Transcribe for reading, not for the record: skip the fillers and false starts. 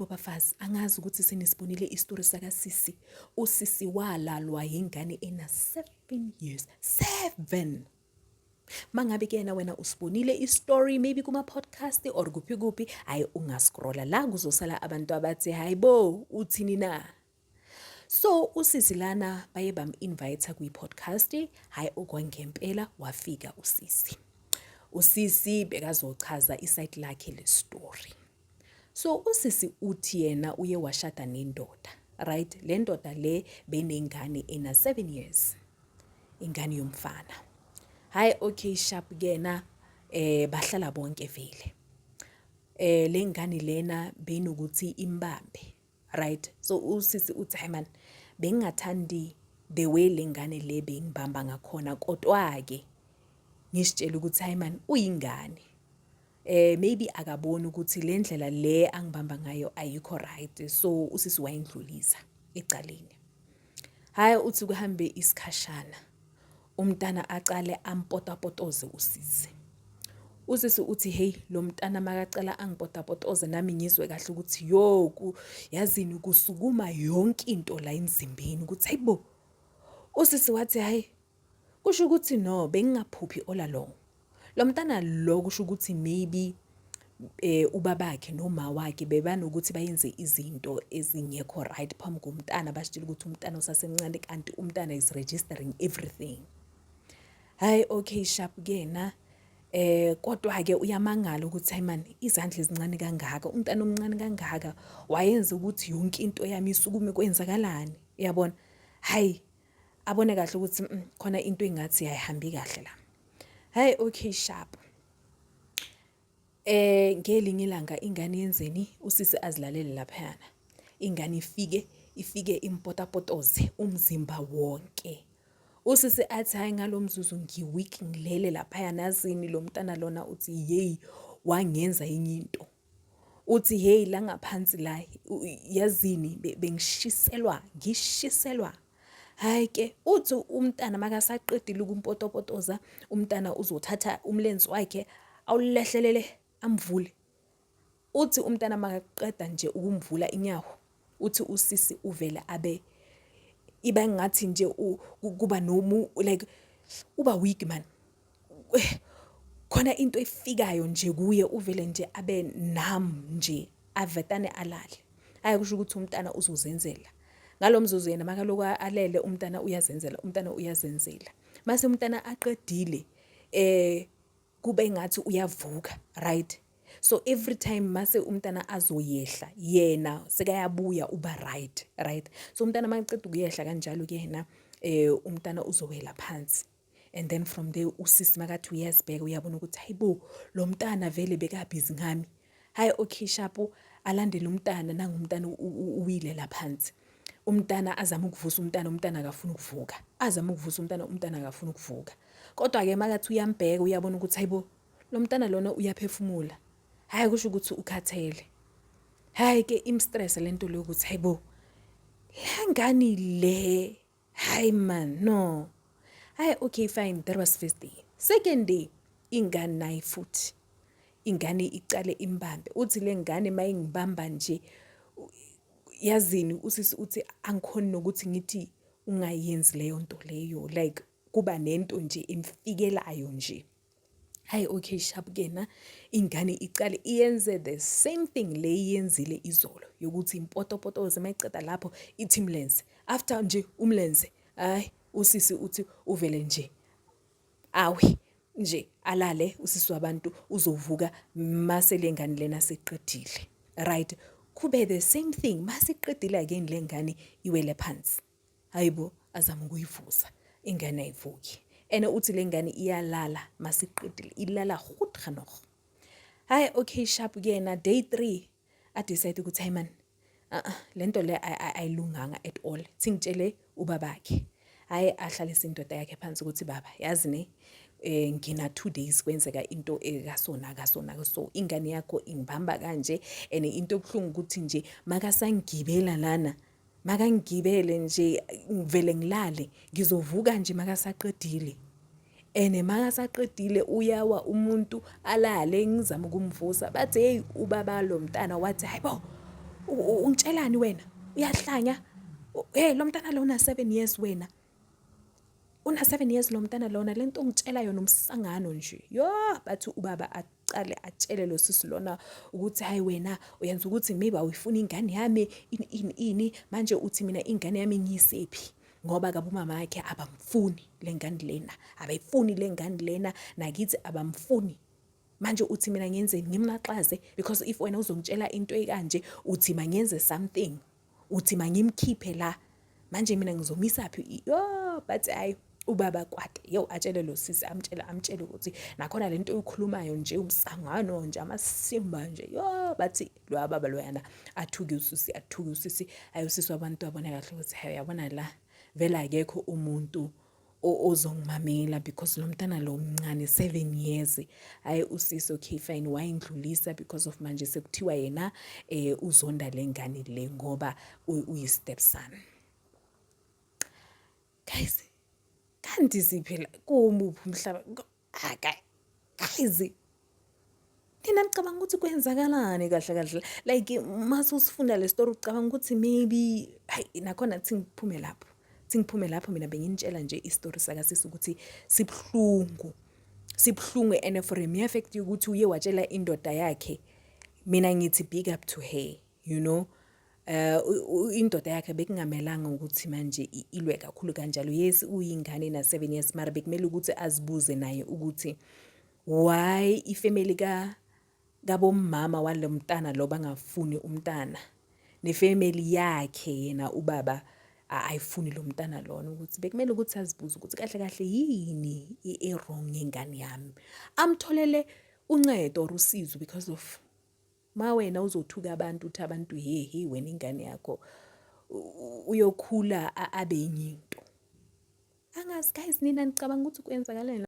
Bafazi, angazi ukuthi senisibonile isitori sakasisi. Usisi walalwa yingane ena 7 years. 7. Mangabe kuyena wena usibonile istory maybe kuma podcast or kuphi kuphi, hayi ungascrolla la kuzosala abantu abathi hayibo uthini na. So usisi lana baye bam-invite kwi-podcast, hhayi okwangempela wafika usisi. Usisi bekazochaza isayidi lakhe le story. So usisi uthi yena uye washada nendoda, right? Le ndoda le benengane ena 7 years. Ingane yomfana. Hayi okay sharp kena bahlala bonke vele. Le ngane lena benokuthi imbambe, right? So usisi uthi, hayi man, bengingathandi the way lengane le bengibamba ngakhona, kodwa ke ngisitshela ukuthi hayi man, uyingane. Maybe akaboni ukuthi le ndlela le angibamba ngayo ayikho right, so usisi wayindlulisa ecaleni. Hayi, uthi kuhambe isikhashana, umntana acale ampotapotoze usisi. Usisi uthi, hey, lo mntana makacala angipotapotoze, nami ngizwe kahle ukuthi yo, yazini, kusukuma yonke into la emzimbeni, ukuthi hayibo. Usisi wathi, hayi, kusho ukuthi no, bengingaphuphi all along. Lo mntana lo kusho ukuthi maybe ubabakhe noma wakhe bebanokuthi bayenze izinto ezingekho right phambi komntana, basitshela ukuthi umntana usasemncane, kanti umntana is registering everything. Hayi okay sharp kena, kodwa ke uyamangala ukuthi hayi man, izandla ezincane kangaka, umntana omncane kangaka wayenza ukuthi yonke into yami isukume, kwenzakalani, uyabona? Hayi, abone kahle ukuthi khona into engathi ayihambi kahle la. Hayi okay sharp, ngelinye ilanga ingane yenzeni? Usisi azilalele laphayana, ingane ifike impotapotoze umzimba wonke. Usisi athi, hayi, ngalo mzuzu ngi-weak, ngilele laphayana, yazini, lo mntana lona uthi, yeyi, wangenza enye into. Uthi, hey, la ngaphansi la, yazini, bengishiselwa, ngishiselwa. Hayi ke, uthi umntana makasaqedile ukumpotopotoza, umntana uzothatha umlenze wakhe awulehlelele, amvule. Uthi umntana makaqeda nje ukumvula inyawo, uthi usisi uvele abe iba ngathi nje kuba nomu like uba weak man, khona into efikayo nje kuye, uvele nje abe nam nje, avetane alale. Hayi, kusho ukuthi umntana uzozenzela ngalo mzuzu, yena makaloku alele, umntana uyazenzela, umntana uyazenzela. Mase umntana aqedile, kube ngathi uyavuka, right? So every time mase umntana azoyehla, yena sekayabuya uba right. So umntana makaqeda ukuyehla kanjalo kuyena, umntana uzowela phansi, and then from there usisi makathi uyazibheka, uyabona ukuthi hayibo, lo mntana vele bekabhizi ngami. Hayi okay sharp, alandele umntana, nangumntana uwile la phansi. Umntana azama ukuvusa umntana, umntana akafuni ukuvuka. Azama ukuvusa umntana, umntana akafuni ukuvuka. Kodwa-ke makathi uyambheka, uyabona ukuthi hayibo, lo mntana lona uyaphefumula. Hhayi, kusho ukuthi ukhathele. Hhayi-ke, imstress lento leyo ukuthi hayibo, la ngani le, hayi man, no. Hayi okay fine, that was first day. Second day, ingane naye futhi, ingane icale imbambe. Uthi le ngane mayingibamba nje, yazini, usisi uthi angikhoni nokuthi ngithi ungayenzi leyo nto leyo, like kuba nento nje emfikelayo nje. Hayi okay sharp kena, ingane icale iyenze the same thing le iyenzile izolo yokuthi impotopotoze, mayiceda lapho ithi imlenze. After nje umlenze, hayi, usisi uthi uvele nje awe nje alale. Usisi wabantu uzovuka mase lengane lena seqedile, right? Kube the same thing, masiqedile again le ngane iwele phansi. Hayibo, azama ukuyivusa ingane, ayivuki. Ene uthi le ngane iyalala masiqedile, ilala goed genoeg. Hayi okay sharp kuyena, day 3 a-decide ukuthi hayi man, lento le ayilunganga at all, thingitshele ubabakhe. Hayi, ahlalise indoda yakhe phansi ukuthi, baba, yazi ne, ngina 2 days kwenzeka into ekasona kasona, so ingane yakho ingibamba kanje, and into ebuhlungu ukuthi nje makasangibela lana, makangigibele nje, ngivele ngilale, ngizovuka nje makasaqedile, ene makasaqedile uyawa umuntu alale, ngizama ukumvusa. Bathi, hey, ubaba lo mntana wathi, hayibo, Ungitshelani wena? Uyahlanya? Hey, lo mntana lona 7 years wena. Una 7 years lo mntana lona, lento ongitshela yona umsangano nje. Yo, bathi ubaba aqale atshele lo sisi lona ukuthi hayi, wena uyenza ukuthi maybe awuyifuni ingane yami, ini ini ini. Manje uthi mina ingane yami ngiyisephi? Ngoba kabe umama wakhe abamfuni le ngane lena, abayifuni le ngane lena, nakithi abamfuni. Manje uthi mina ngenzeni? Ngimlaxaze? Because if wena uzongitshela into ekanje, uthi mangenze something, uthi mangimkhiphe la, manje mina ngizomisa phi? Yo, but hayi, ubaba kwate, yo, atshele lo sisi, amtshele, amtshele ukuthi nakhona lento oyikhulumayo nje umsangano nje, amasimba nje. Yo, bathi lo baba loyana athuke usisi, athuke usisi. Hayi, usisi wabantu wabona kahle ukuthi hayi, uyabona la, vele akekho umuntu ozongimamela because lo mntana lo mncane, 7 years. Hayi, usisi, okay, fine, wayindlulisa because of manje sekuthiwa yena uzonda lengane le ngoba uyi stepson. Guys, kanti siphila kumuphi umhlaba? Guys, nina nicabanga ukuthi kwenzakalani kahle kahle? Like, mase usifunda le story, ucabanga ukuthi maybe, hayi, nakhona thi ngiphume lapho, thi ngiphume lapho. Mina benginitshela nje i-story sakasisi ukuthi sibuhlungu, sibuhlungu, and for a mere fact ukuthi uye watshela indoda yakhe, mina ngithi big up to her. Indoda yakhe bekungamelanga ukuthi manje ilwe kakhulu kanjalo. Yes, uyingane na 7 years, mara bekumele ukuthi azibuze naye ukuthi why i-family ka kabomama walo mntana lo bangafuni umntana, ne-family yakhe yena ubaba ayifuni lo mntana lona, ukuthi bekumele ukuthi azibuze ukuthi kahle kahle yini e-wrong ngengane yami, amtholele uncedo or usizo, because of ma wena uzothuka abantu, uthi abantu, "Hey, hey, wena ingane yakho uyokhula abe enye into." Angazi guys, nina nicabanga ukuthi kwenzakaleni?